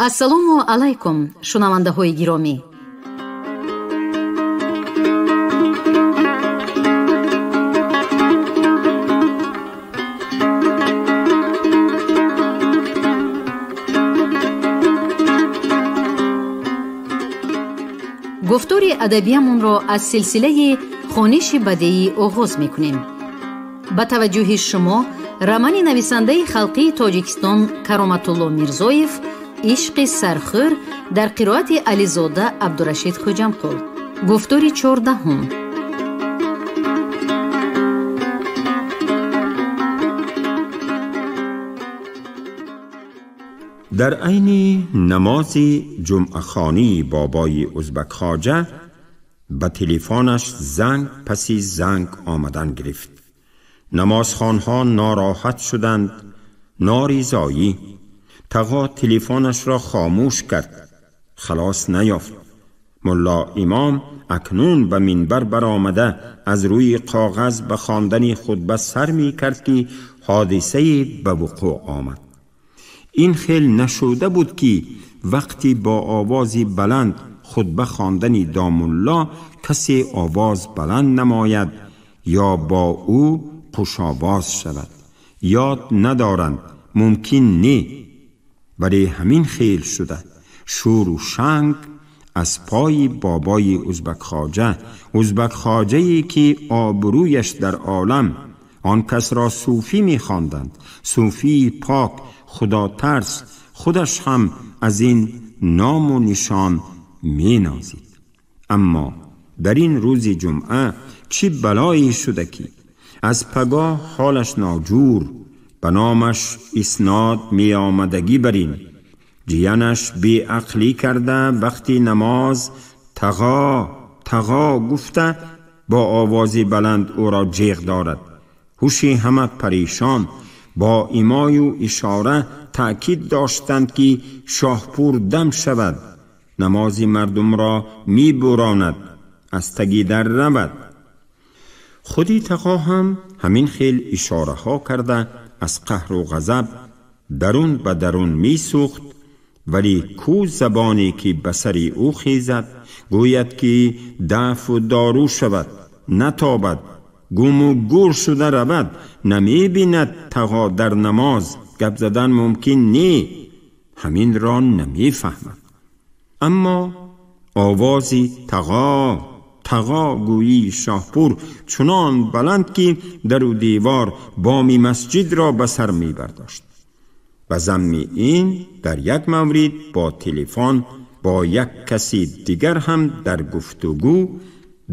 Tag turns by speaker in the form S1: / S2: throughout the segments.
S1: Ассалому алайкум, шунавандаҳои гиромӣ. Гуфтори адабиямонро аз силсилаи хониши бадеӣ оғоз мекунем. Ба таваҷҷӯҳи шумо романи нависандаи халқии Тоҷикистон Кароматулло Мирзоев «Ишқи сархӯр» дар қироати Ализода Абдурашид Хӯҷамқул. Гуфтори 14.
S2: Дар айни намози ҷумъахонии бобои Узбак Хоҷа ба телефонаш занг паси занг омадан гирифт. Намозхонҳо нороҳат шуданд, норизоӣ. Тағо телефонашро хомӯш кард, халос наёфт. Мулло имом акнун ба минбар баромада аз рӯи коғаз ба хондани хутба сар мекард, ки ҳодисае ба вуқӯъ омад. Ин хел нашуда буд, ки вақти бо овози баланд хутба хондани домулло касе овоз баланд намояд ё бо ӯ хушовоз шавад. Ёд надоранд, мумкин не. Вале ҳамин хел шуда шӯру шанг аз пои бобои Узбак Хоҷа, Узбак Хоҷае ки обрӯяш дар олам, он касро сӯфӣ мехонданд, сӯфии пок, худотарс, худаш ҳам аз ин ному нишон менозид. Аммо дар ин рӯзи ҷумъа чӣ балое шуда, ки аз пагоҳ ҳолаш ноҷур, ба номаш иснод меомадагӣ барин. Ҷиянаш беақлӣ карда вақти намоз тағо тағо гуфта бо овози баланд ӯро ҷеғ дорад. Ҳуши ҳама парешон, бо имою ишора таъкид доштанд, ки Шоҳпур дам шавад, намози мардумро мебуронад, аз таги дар равад. Худи тағо ҳам ҳамин хел ишораҳо карда аз қаҳру ғазаб дарун ба дарун месӯхт. Вале ку забоне ки ба сари ӯ хезад, гӯяд ки дафу дору шавад, натобад, гуму гур шуда равад, намебинад тағо дар намоз гап задан мумкин не, ҳаминро намефаҳмад. Аммо овози тағо тағо гӯии Шоҳпур чунон баланд, ки дару девор боми масҷидро ба сар мебардошт. Ба замми ин дар як маврид бо телефон бо як каси дигар ҳам дар гуфтугӯ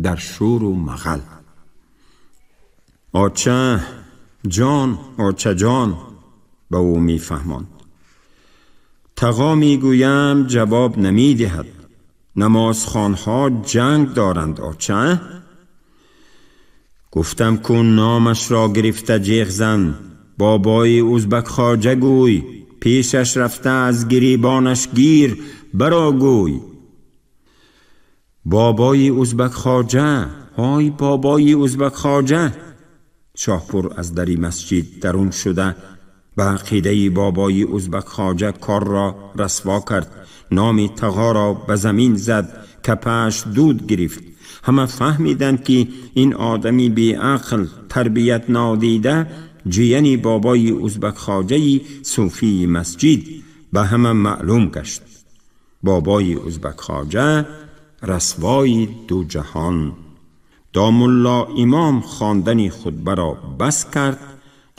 S2: дар шӯру мағал. Оча ҷон, оча ҷон, ба ӯ мефаҳмонд. Тағо мегӯям ҷавоб намедиҳад. Намозхонҳо ҷанг доранд, оча. Гуфтам ку номашро гирифта ҷеғ зан, бобои Узбак Хоҷа гӯй, пешаш рафта аз гиребонаш гир, баро гӯй. Бобои Узбак Хоҷа, ҳой бобои Узбак Хоҷа. Шоҳпур аз дари масҷид дарун шуда ба ақидаи бобои Узбак Хоҷа корро расво кард. Номи тағоро ба замин зад, капааш дуд гирифт. Ҳама фаҳмиданд, ки ин одами беақл, тарбият нодида, ҷияни бобои Узбак Хоҷаи сӯфии масҷид ба ҳама маълум гашт. Бобои Узбак Хоҷа расвои ду ҷаҳон. Домулло имом хондани хутбаро бас кард,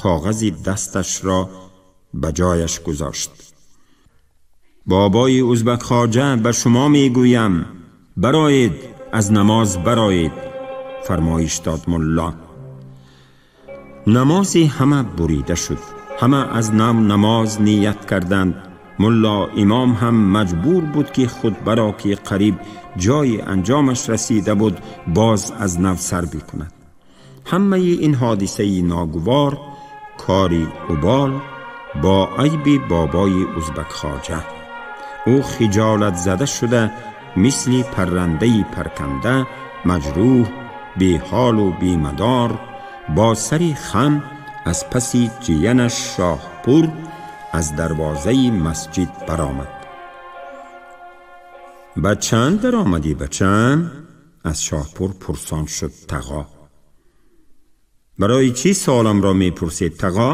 S2: коғази дасташро ба ҷояш гузошт. Бобои Узбак Хоҷа, ба шумо мегӯям, бароед, аз намоз бароед, фармоиш дод мулло. Намози ҳама бурида шуд. Ҳама аз нав намоз ният карданд. Мулло имом ҳам маҷбур буд, ки хутбаро, ки қариб ҷои анҷомаш расида буд, боз аз нав сар бикунад. Ҳамаи ин ҳодисаи ногувор кори убол бо айби бобои Узбак Хоҷа. Ӯ хиҷолат зада шуда мисли паррандаи парканда, маҷрӯҳ, беҳолу бемадор, бо сари хам аз паси ҷиянаш Шоҳпур аз дарвозаи масҷид баромад. Ба чанд даромадӣ, бачам? Аз Шоҳпур пурсон шуд Тағо. Барои чӣ суолам ро мепурсед, Тағо?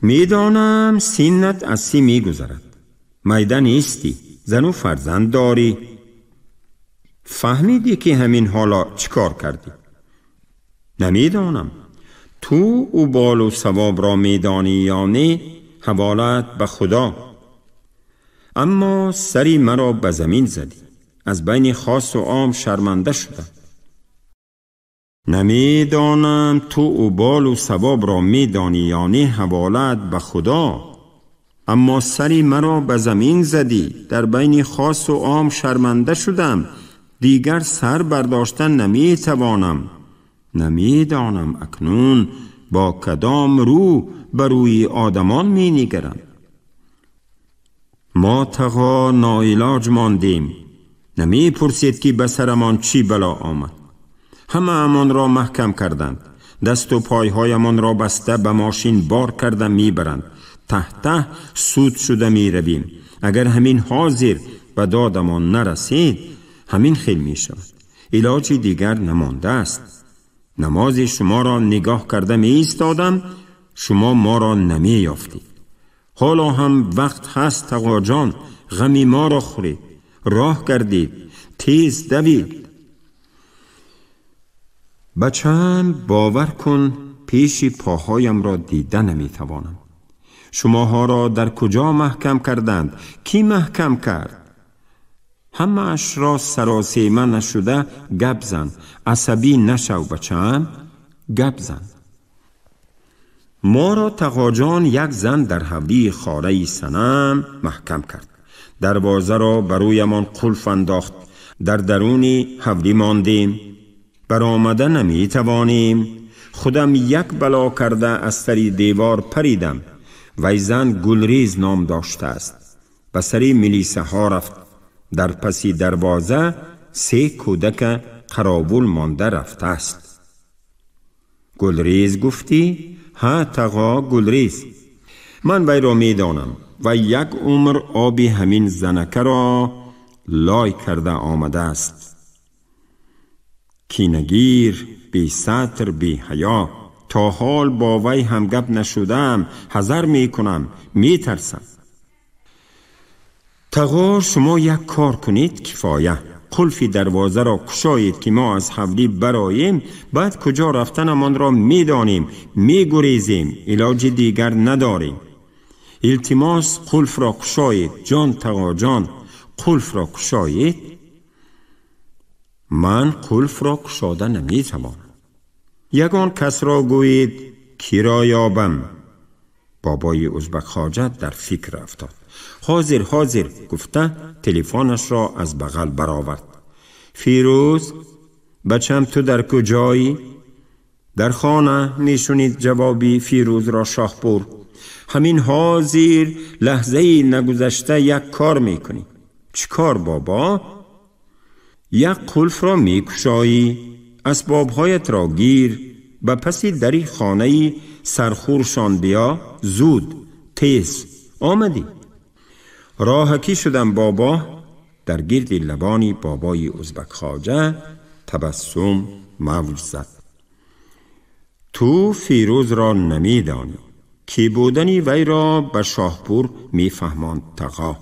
S2: Медонам синнат аз 30 мегузарад. Майда нестӣ, зану фарзанд дорӣ. Фаҳмидӣ ки ҳамин ҳоло чӣ кор кардӣ? Намедонам. Ту уболу савобро медонӣ ё не, ҳаволат ба Худо. Аммо сари маро ба замин задӣ. Аз байни хосу ом шарманда шудам. Намедонам ту уболу савобро медонӣ ё не, ҳаволат ба Худо. Аммо сари маро ба замин задӣ, дар байни хосу ом шарманда шудам. Дигар сар бардоштан наметавонам. Намедонам акнун бо кадом рӯ ба рӯи одамон менигарам. Мо Тағо ноилоҷ мондем. Намепурсед ки ба сарамон чӣ бало омад. Ҳамаамонро маҳкам карданд. Дасту пойҳоямонро баста ба мошин бор карда мебаранд. Таҳ-таҳ суд шуда меравем. Агар ҳамин ҳозир ба додамон нарасед, ҳамин хел мешавад. Илоҷи дигар намондааст. Намози шуморо нигоҳ карда меистодам, шумо моро намеёфтед. Ҳоло ҳам вақт ҳаст, Тағоҷон, ғами моро хӯред, роҳ гардед, тез давид. Бачаам, бовар кун, пеши поҳоямро дида наметавонам. Шумоҳоро дар куҷо маҳкам карданд? Кӣ маҳкам кард? Ҳамаашро саросема нашуда гап зан. Асабӣ нашав, бачаам, гап зан. Моро Тағоҷон як зан дар ҳавлии хораи Санам маҳкам кард. Дарвозаро ба рӯямон қулф андохт. Дар даруни ҳавлӣ мондем. Баромада наметавонем. Худам як бало карда аз сари девор паридам. Вай зан Гулрез ном доштааст. Ба сари милисаҳо рафт. Дар паси дарвоза се кӯдака қаровул монда рафтааст. Гулрез гуфтӣ? Ҳа, Тағо, Гулрез. Ман вайро медонам. Вай як умр оби ҳамин занакаро лой карда омадааст. Кинагир, бесатр, беҳаё. То ҳол бо вай ҳамгап нашудаам, ҳазар мекунам, метарсам. Тағо, шумо як кор кунед, кифоя. Қулфи дарвозаро кушоед ки мо аз ҳавлӣ бароем, баъд куҷо рафтанамонро медонем, мегурезем, илоҷи дигар надорем. Илтимос, қулфро кушоед, ҷон Тағоҷон, қулфро кушоед. Ман қулфро кушода наметавонам. Ягон касро гӯед, киро ёбам. Бобои Узбакхоҷа дар фикр афтод. Ҳозир, ҳозир гуфта телефонашро аз бағал баровард. Фирӯз, бачам, ту дар куҷоӣ? Дар хона, мешунид ҷавоби Фирӯзро Шоҳпур. Ҳамин ҳозир лаҳзаи нагузашта як кор мекунӣ. Чӣ кор, бобо? Як қулфро мекушоӣ, асбобҳоятро гир, ба паси дари хонаи сархӯршон биё, зуд, тез. Омадӣ? Роҳакӣ шудам, бобо. Дар гирди лабони бобои Узбакхоҷа табассум мавҷ зад. Ту Фирӯзро намедонӣ. Ки будани вайро ба Шоҳпур мефаҳмонд Тағо.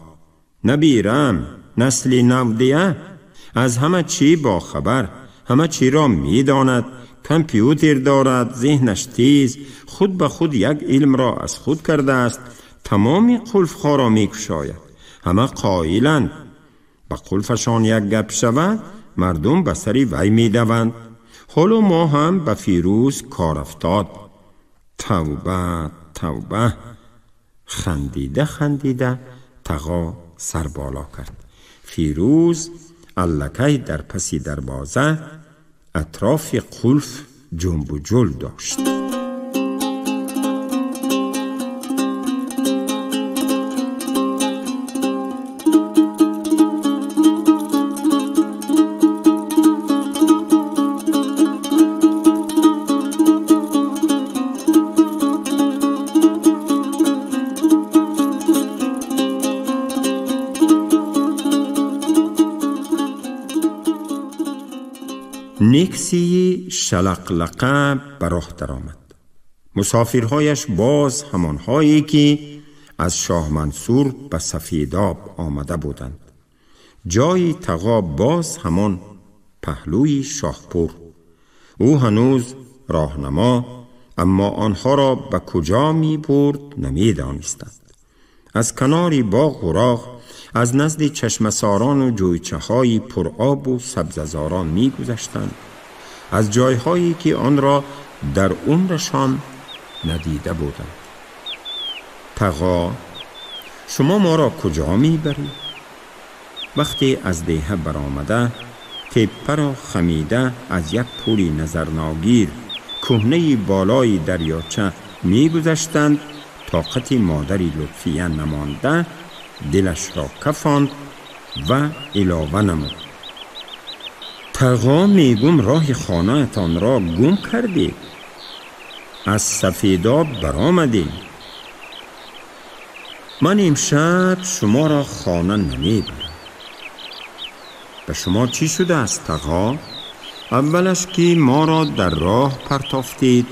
S2: Набирам, насли нав дия, аз ҳама чӣ бохабар, ҳама чиро медонад, компютер дорад, зеҳнаш тез, худ ба худ як илмро аз худ кардааст, тамоми қулфҳоро мекушояд. Ҳама қоиланд. Ба қулфашон як гап шавад, мардум ба сари вай медаванд. ҳоло мо ҳам ба Фирӯз кор афтод. Тавба, тавба. Хандида хандида Тағо сар боло кард. Фирӯз аллакай дар паси дарвоза атрофи қулф ҷунбу ҷул дошт. Нексии шалақлақа ба роҳ даромад. Мусофирҳояш боз ҳамонҳое ки аз Шоҳ Мансур ба Сафедоб омада буданд. Ҷои Тағо боз ҳамон паҳлӯи Шоҳпур. Ӯ ҳанӯз роҳнамо, аммо онҳоро ба куҷо мебурд намедонистанд. Аз канори боғу роғ, аз назди чашмасорону ҷӯйчаҳои пуробу сабзазорон мегузаштанд, аз ҷойҳое ки онро дар умрашон надида буданд. Тағо, шумо моро куҷо мебаред? Вақте аз деҳа баромада, теппаро хамида аз як пули назарногир кӯҳнаи болои дарёча мегузаштанд, тоқати модари Лутфия намонда дилашро кафонд ва илова намуд: Тағо, мегум роҳи хонаатонро гум кардед, аз Сафедоб баромадем. Ман имшаб шуморо хона намебарам. Ба шумо чӣ шудааст, Тағо? Аввалаш ки моро дар роҳ партофтед,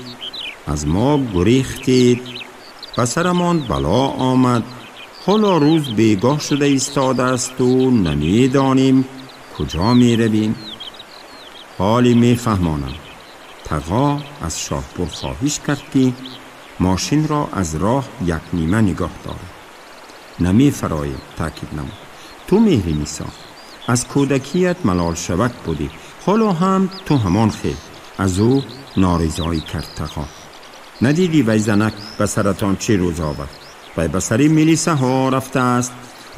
S2: аз мо гурехтед, ба сарамон бало омад. Ҳоло рӯз бегоҳ шуда истодааст у намедонем куҷо меравем. Ҳоле мефаҳмонам. Тағо аз Шоҳпур хоҳиш кард ки мошинро аз роҳ як нима нигоҳ дорад. Намефароем, таъкид намуд. Ту Меҳринисо, аз кӯдакият малолшавак будӣ, ҳоло ҳам ту ҳамон хел. Аз ӯ норизоӣ кард Тағо. Надидӣ вай занак ба саратон чӣ рӯз овард? Вай ба сари милисаҳо рафтааст.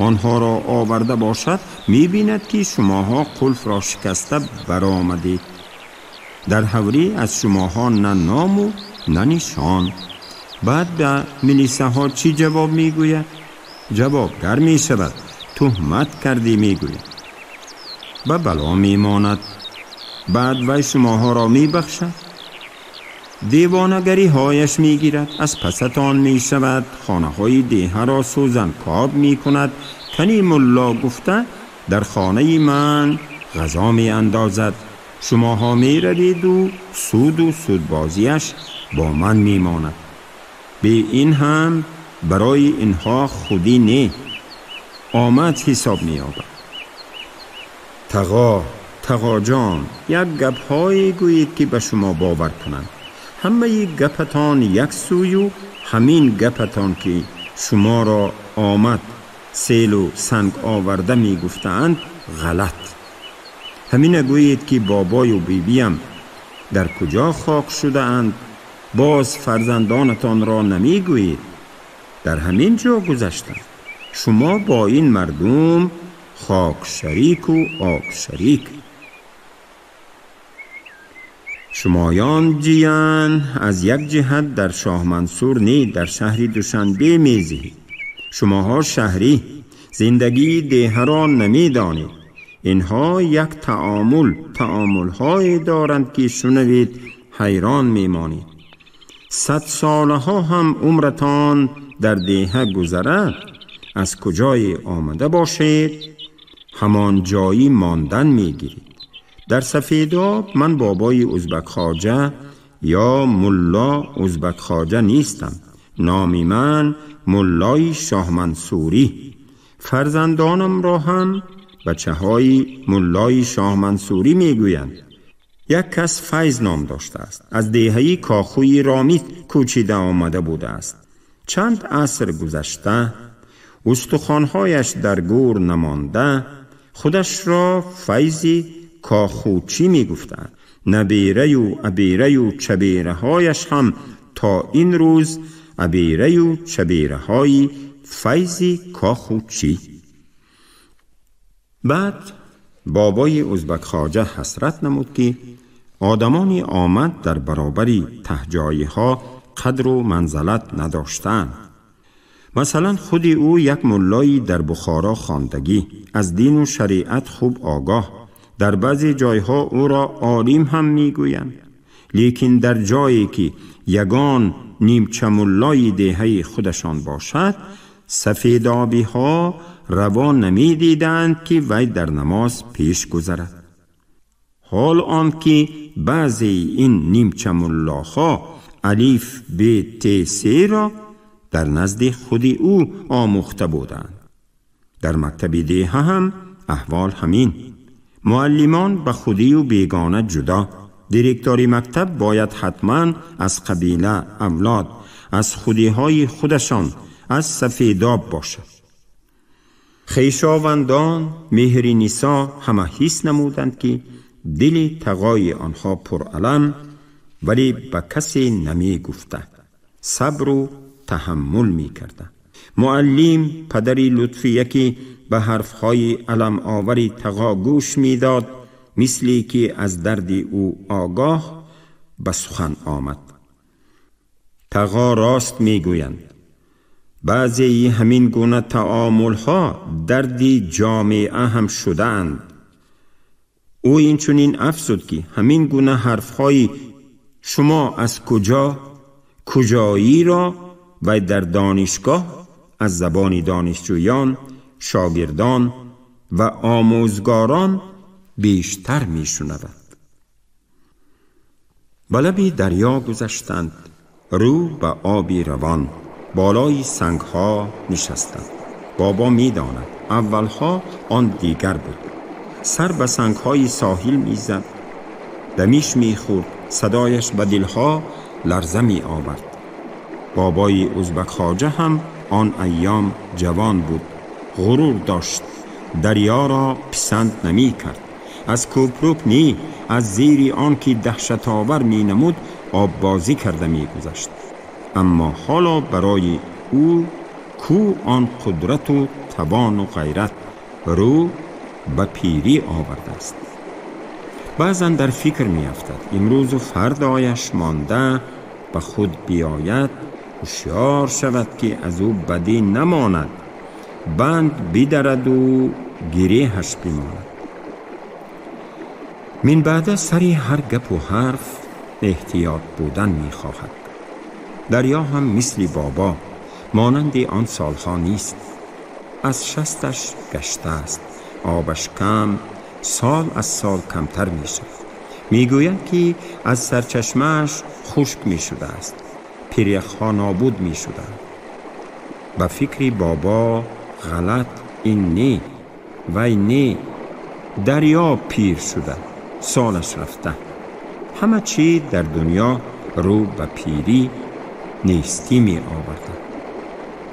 S2: Онҳоро оварда бошад, мебинад ки шумоҳо қулфро шикаста баромадед. Дар ҳаврӣ аз шумоҳо на ному на нишон. Баъд ба милисаҳо чӣ ҷавоб мегӯяд? Ҷавобгар мешавад. Туҳмат кардӣ мегӯяд. Ба бало мемонад. Баъд вай шумоҳоро мебахшад. Девонагариҳояш мегирад, аз пасатон мешавад, хонаҳои деҳаро сӯзанкоб мекунад. Кани мулло гуфта дар хонаи ман ғазо меандозад. Шумоҳо мераведу суду судбозиаш бо ман мемонад. Бе ин ҳам барои инҳо худӣ не, омад ҳисоб меёбад. Тағо, Тағоҷон, як гапҳое гӯед ки ба шумо бовар кунанд. Ҳамаи гапатон як сӯю ҳамин гапатон ки шуморо омад селу санг оварда мегуфтаанд ғалат. Ҳамина гӯед ки бобою бибиям дар куҷо хок шудаанд, боз фарзандонатонро намегӯед. Дар ҳамин ҷо гузаштанд. Шумо бо ин мардум хок шарику об шарик. Шумоён ҷиян аз як ҷиҳат дар Шоҳ Мансур не, дар шаҳри Душанбе мезиҳед. Шумоҳо шаҳрӣ, зиндагии деҳаро намедонед. Инҳо як таомулҳое доранд ки шунавед ҳайрон мемонед. Садсолаҳо ҳам умратон дар деҳа гузарад, аз куҷое омада бошед, ҳамон ҷоӣ мондан мегиред. Дар Сафедоб ман бобои Узбакхоҷа ё мулло Узбакхоҷа нестам. Номи ман муллои Шоҳмансурӣ. Фарзандонамро ҳам бачаҳои муллои Шоҳмансурӣ мегӯянд. Як кас Файз ном доштааст. Аз деҳаи Кохӯи Ромит кӯчида омада будааст. Чанд аср гузашта, устухонҳояш дар гӯр намонда, худашро Файзи Кохӯчӣ мегуфтанд. Набераю абераю чабераҳояш ҳам то ин рӯз абераю чабераҳои Файзи Кохӯчӣ. Баъд бобои Узбакхоҷа ҳасрат намуд ки одамони омад дар баробари таҳҷоиҳо қадру манзалат надоштанд. Масалан, худи ӯ як муллои дар Бухоро хондагӣ, аз дину шариат хуб огоҳ, дар баъзе ҷойҳо ӯро олим ҳам мегӯянд. Лекин дар ҷое ки ягон нимчамуллои деҳаи худашон бошад, сафедобиҳо раво намедиданд ки вай дар намоз пеш гузарад. ҳол он ки баъзе ин нимча муллоҳо алиф б т с ро дар назди худи ӯ омӯхта буданд. Дар мактаби деҳа ҳам аҳвол ҳамин. Муаллимон ба худию бегона ҷудо. Директори мактаб бояд ҳатман аз қабила авлод, аз худиҳои худашон, аз сафедоб бошад. Хешовандон, меҳри нисо ҳама ҳис намуданд ки дили тағои онҳо пуралам, вале ба касе намегуфта, сабру таҳаммул мекарда. Муаллим падари Лутфия ки ба ҳарфҳои аламовари тағо гӯш медод, мисле ки аз дарди ӯ огоҳ ба сухан омад. Тағо рост мегӯянд. Баъзеи ҳамин гуна таомулҳо дарди ҷомеа ҳам шудаанд. Ӯ инчунин афзуд ки ҳамин гуна ҳарфҳои шумо аз куҷо, куҷоиро вай дар донишгоҳ аз забони донишҷӯён, шогирдон ва омӯзгорон бештар мешунавад. Ба лаби дарё гузаштанд, рӯ ба оби равон, болои сангҳо нишастанд. Бобо медонад, аввалҳо он дигар буд. Сар ба сангҳои соҳил мезад, дамиш мехӯрд, садояш ба дилҳо ларза меовард. Бобои Ӯзбак Хоҷа ҳам он айём ҷавон буд, ғурур дошт, дарёро писанд намекард. Аз кӯпрук не, аз зери он ки даҳшатовар менамуд оббозӣ карда мегузашт. Аммо ҳоло барои ӯ кӯ он қудрату тавону ғайрат рӯ ба пирӣ овардааст. Баъзан дар фикр меафтад, имрӯзу фардояш монда ба худ биёяд, ҳушёр шавад ки аз ӯ бадӣ намонад, банд бидараду гиреҳаш бимонад. Минбаъда сари ҳар гапу ҳарф эҳтиёт будан мехоҳад. Дарё ҳам мисли бобо монанди он солҳо нест. Аз шасташ гаштааст, обаш кам, сол аз сол камтар мешавад. Мегӯянд ки аз сарчашмааш хушк мешудааст, пиряхҳо нобуд мешуданд. Ба фикри бобо ғалат ин не, вай не, дарё пир шуда, солаш рафта. Ҳама чӣ дар дунё рӯ ба пирӣ нестӣ меоварданд.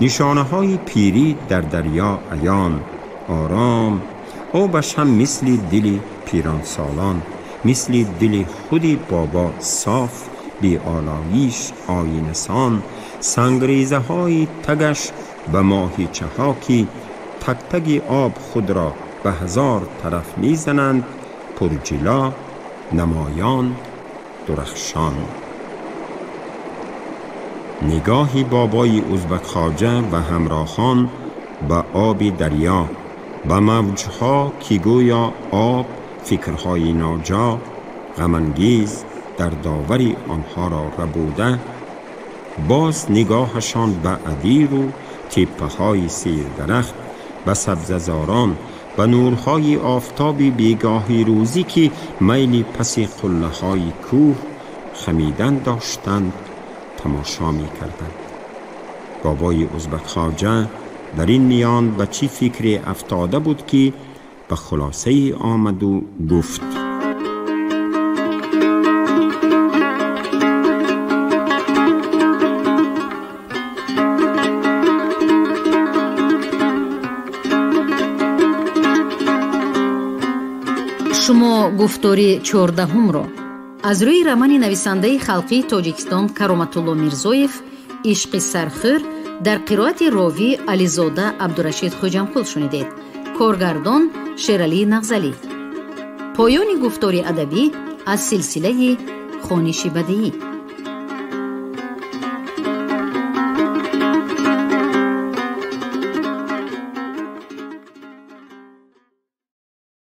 S2: Нишонаҳои пирӣ дар дарё аён, ором, обаш ҳам мисли дили пиронсолон, мисли дили худи бобо соф, беолоиш, оинасон, сангрезаҳои тагаш ба моҳичаҳо ки тактаги об худро ба ҳазор тараф мезананд, пурҷило, намоён, дурахшон. Нигоҳи бобои Ӯзбак Хоҷа ва ҳамроҳон ба оби дарё, ба мавҷҳо ки гӯё об фикрҳои ноҷо, ғамангез дар довари онҳоро рабуда, боз нигоҳашон ба адиру теппаҳои сердарахт, ба сабзазорон, ба нурҳои офтоби бегоҳи рӯзӣ ки майли паси қуллаҳои кӯҳ хамидан доштанд, тамошо мекарданд. Бобои Ӯзбак Хоҷа дар ин миён ба чӣ фикре афтода буд ки ба хулосае омаду гуфт:
S1: Шумо гуфтори 14-ро аз рӯи романи нависандаи халқии Тоҷикистон Кароматулло Мирзоев «Ишқи сархӯр» дар қироати ровӣ Ализода Абдурашид Хоҷамқул шунидед. Коргардон Шералӣ Нағзалӣ. Поёни гуфтори адабӣ аз силсилаи хониши бадеӣ.